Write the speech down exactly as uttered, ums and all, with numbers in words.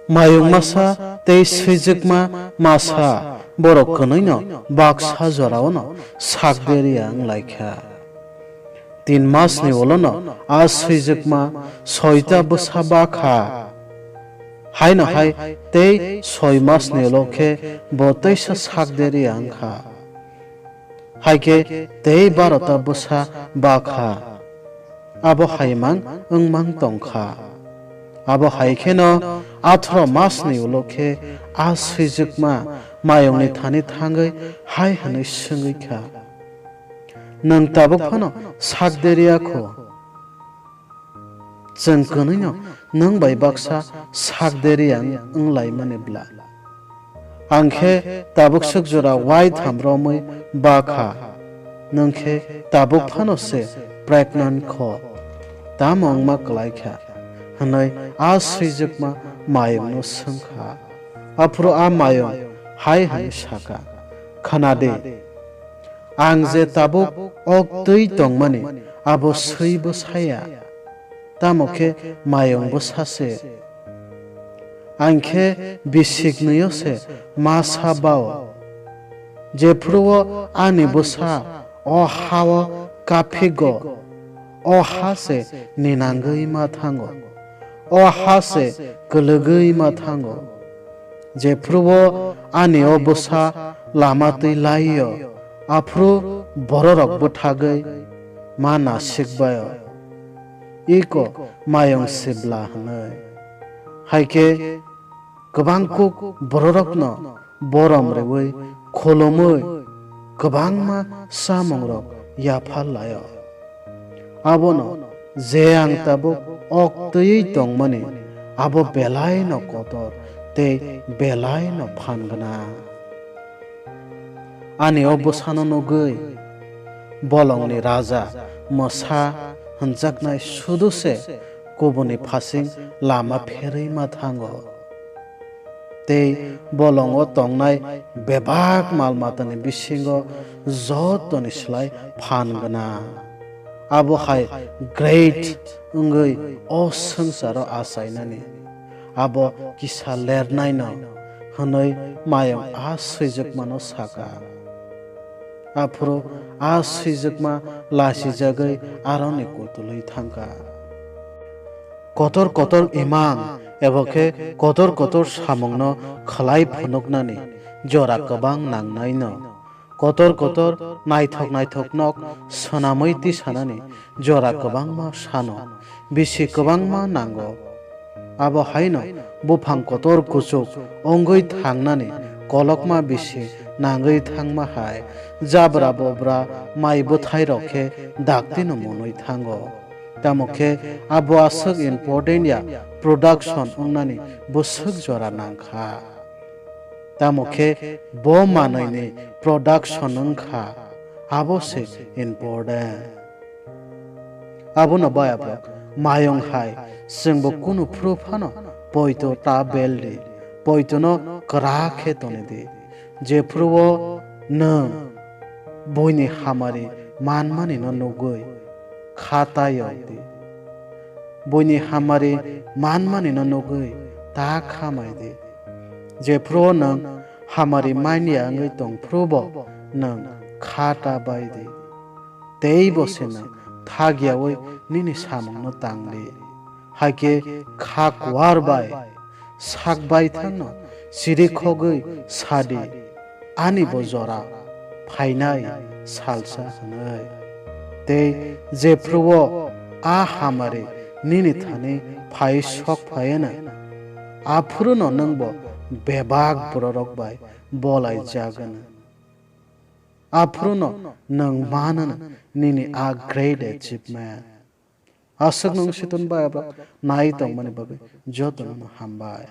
Mayung masa tei swijwkma masa borok kwnwino baksa joraono sak deriya wng lai kha. Tin masni ulono a swijwkma soita bwsa ba kha. Haino hai tei soi masni ulo khe bo teisa sak deriya wng kha. Hai khe tei barota bwsa ba kha. Abo hai mang wng mang tong kha. Abo hai kheno atharo masni ulo khe a swijwkma mayungni thani thangwi hai hwnwi swngwi kha, "Nwng tabuk phano sak deriya kho? Chwng kwnwino nwng bai baksa sak deriya wng laimani bla? Ang khe tabuk swk jora uaitham romwi ba kha, nwng khe tabuk phano se pregnant kho, tamo wngma klai kha," hwnwi a swijwkma mayungno swng kha. Aphuru a mayung hai hwnwi sa kha, "Khna di, ang je tabuk ok twi tongmani abo swi bwsa ya, tamo khe mayung bwsa se. Ang khe bisi kwnwio se masa bao. Jephuru-o ani bwsa o ha-o kaphigo, o ha se ninangwi ma thango, o ha se kwlwgwi ma thango. Jephuru-o ani o bwsa lama twi lai-o, aphuru bororok bwthagwi ma nasik bai-o." Iko mayung sibla hwnwi. Hai khe kwbang kuk bororokno borom rwui khulumui kwbangma chamungrok yaphar lai-o. Abono je ang tabuk ok twiwi tongmani, abo belaino kotor tei belaino phan gwnang. Ani o bwsano nugwi bolongni raja mwsa hwnjaknai sudu se kubuni phasing lama pherwi ma thango. Tei bolongo tongnai bebak mal matani bisingo jotoni slai phan gwnang. Abo hai great wngwi o swngcharo achainani. Abo kisa lernaino, hwnwi mayung a swijwkmano saka. Aphuru a swijwkma lasijagwi aroni kutulwi thangkha. Kotor kotor imang ebo khe kotor kotor samungno khlai phunuknani jora kwbang nangnaino. Kotor kotor naithok naithok nok swnamwi tisanani jora kwbangma sano bisi kwbangma nango. Abo haino buphang kotor kuchuk wngwi thangnani kolokma bisi nangwi thangma hai jabra bobra mai bwthairok khe daktino monwi thango. Tamo khe abo aswk important ya production wngnani bwswk jora nangkha. Tamo khe bo manwini production wngkha, abo se important. Abono bayaprok mayung hai chwngbo kunu phuru phano poito ta bel di, poitono kwrak khe toni di. Jephuru-o nwng buini hamari manmani no nugwi kha ta yok di. Buini hamari manmani no nugwi ta kha mai di. Jephuru-o nwng hamari man ya wngwi tong phuru bo nwng kha ta bai di. Tei bo se nwng thak yaui nini samungno tang di. Hai khe kha kuar bai sak baithangno chirikhogwi sa di, "Ani bo jora phainai salsa," hwnwi. Tei jephuru-o a hamari nini thani phai sok phaiano, aphuruno nwngbo bebak bororok bai bolai jagwno. Aphuruno nwng manano nini a great achievement. Aswk nwng siton bai abo nai tongmani bagwi jotono hambai.